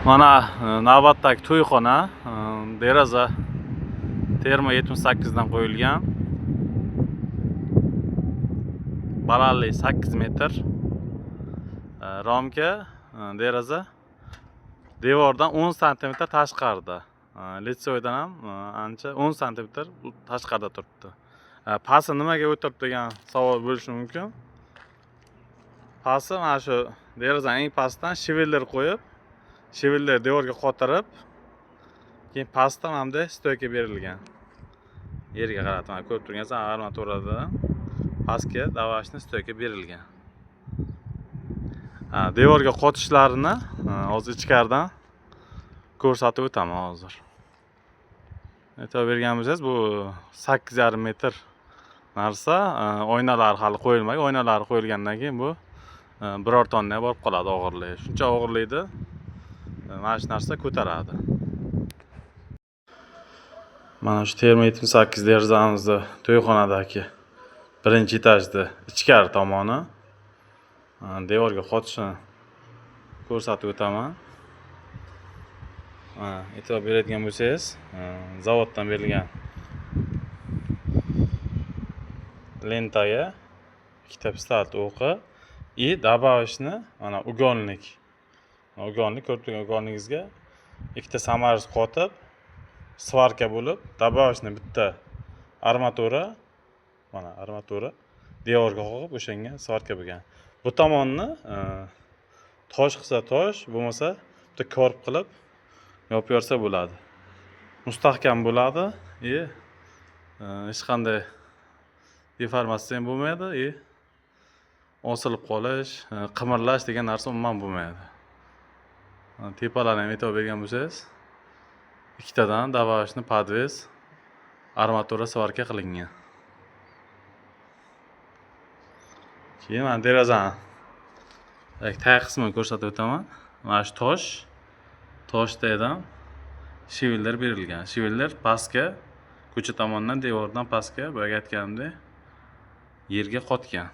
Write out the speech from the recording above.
Mana navbatdagi to'yxona, deraza termo 78 dan qo'yilgan. Balandlik 8 metr. Romka deraza devordan 10 sm tashqarida. Litsevoydan ham ancha 10 sm tashqarida turibdi. Pasti nimaga o'tiribdi degan savol bo'lishi mumkin. Pasti mana shu derazaning eng pastidan shiveller qo'yib, shiveller devorga qotirib, keyin pastdan mana bunday stoyka berilgan. Yerga qaratib, mana ko'rib turgansan, armaturadan pastga davashni stoyka berilgan. Ha, devorga qotishlarini hozir ichkaridan ko'rsatib o'taman hozir. E'tibor bergan bo'lsangiz, bu 8,5 metr narsa, oynalari hali qo'yilmagan. Oynalari qo'yilgandan keyin bu biror tonnaga borib qoladi og'irligi. Shuncha og'irlikni mana shu narsa ko'taradi. Mana shu termo 78 derazamizni to'yxonadagi birinchi etajda ichkari tomoni, devorga qotishini ko'rsatib o'taman. Mana e'tibor beradigan bo'lsangiz, zavoddan berilgan lentaga ikkita pistolet o'qi и добавочный mana угольник. Угольник ko'rib turgan угольник ingizga ikkita саморез qotib, svarka bo'lib, добавочный bitta armatura, mana armatura devorga qoqib, o'shanga svarka bo'lgan. Bu tomonni tosh qilsa tosh, bo'lmasa bitta korb qilib yopib yuborsa bo'ladi. Mustahkam bo'ladi и hech qanday deformatsiya ham bo'lmaydi и osilib qolish, qimirlash degan narsa umuman bo'lmaydi. Tepalarni ham e'tibor bergan bo'lsangiz, ikkitadan добавочный подвес armatura svarka qilingan. Keyin mana derazani tag qismini ko'rsatib o'taman. Mana shu tosh, toshda ham shiveller berilgan. Shiveller pastga, ko'cha tomondan devordan pastga, boyagi aytganimdek, yerga qotgan.